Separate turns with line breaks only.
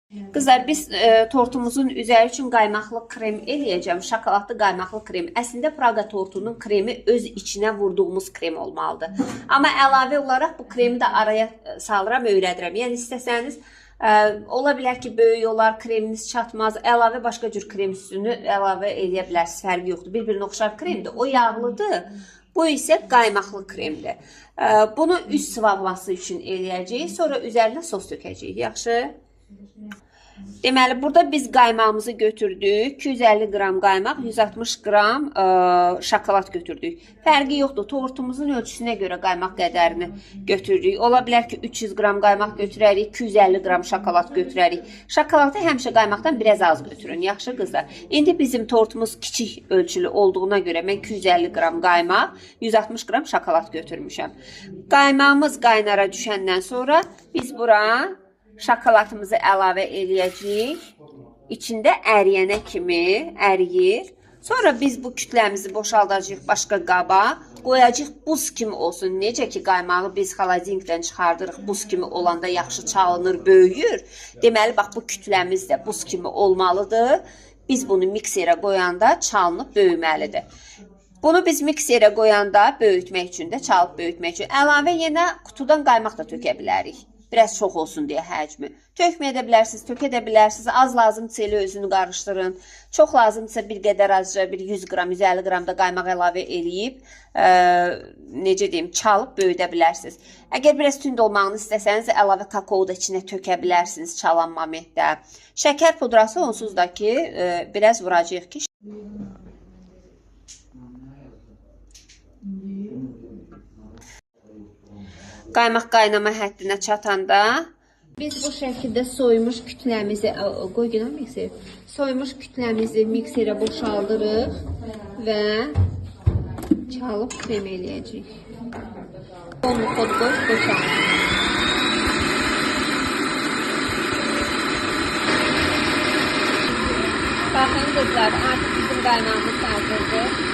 Qızlar, biz tortumuzun üzəri üçün qaymaqlı krem eləyəcəm. Şokoladlı qaymaqlı krem. Əslində Praqa tortunun kremi öz içinə vurduğumuz krem olmalıdır. Amma əlavə olaraq bu kremi də araya salıram, öyrədirəm. Yəni istəsəniz ola bilər ki, böyük olar, kreminiz çatmaz. Əlavə başqa cür krem üstünü əlavə eləyə bilərsiniz. Fərqi yoxdur. Bir-birinə oxşar kremdir. O yağlıdır. Bu isə qaymaqlı kremdir. Bunu üst sıvabması üçün eləyəcəyik. Sonra üzərinə sos tökəcəyik. Yaxşı? Deməli, burada biz qaymağımızı götürdük. 250 qram qaymaq, 160 qram şokolad götürdük. Fərqi yoxdur. Tortumuzun ölçüsünə görə qaymaq qədərini götürdük. Ola bilər ki, 300 qram qaymaq götürərik, 250 qram şokolad götürərik. Şokoladı həmişə qaymaqdan biraz az götürün. Yaxşı qızlar. İndi bizim tortumuz kiçik ölçülü olduğuna görə mən 250 qram qaymaq, 160 qram şokolad götürmüşəm. Qaymağımız qaynara düşəndən sonra biz bura şokoladımızı əlavə eləyəcəyik. İçində əriyənə kimi əriyir. Sonra biz bu kütləmizi boşaldacağıq başqa qaba. Qoyacağıq buz kimi olsun. Necə ki qaymağı biz xalazinkdən çıxardırıq, buz kimi olanda yaxşı çalınır, böyüyür. Deməli, bax bu kütləmiz də buz kimi olmalıdır. Biz bunu mikserə qoyanda çalınıb böyüməlidir. Bunu biz mikserə qoyanda böyütmək üçün də, çalıb böyütmək üçün əlavə yenə qutudan qaymaq da tökə bilərik. Biraz çox olsun deyə həcmi. Tökməyə də bilərsiniz, tökə də bilərsiniz. Az lazımdırsa elə özünü qarışdırın. Çox lazımdırsa bir qədər azca, bir 100 qram, 150 qram da qaymaq əlavə eləyib, necə deyim, çalıb böyüdə bilərsiniz. Əgər biraz tünd olmağını istəsəniz, əlavə kakao da içinə tökə bilərsiniz çalan momentdə. Şəkər pudrası onsuz da ki, biraz vuracağıq ki. Qaymaq qaynama həddinə çatanda biz bu şəkildə soymuş kütləmizi qoy günah mikser. Soymuş kütləmizi mikserə boşaldırıq və çalıb krem eləyəcəyik. Onu kod qoy, boşalt. Baxın qızlar, artıq bizim qaymağımız hazırdır.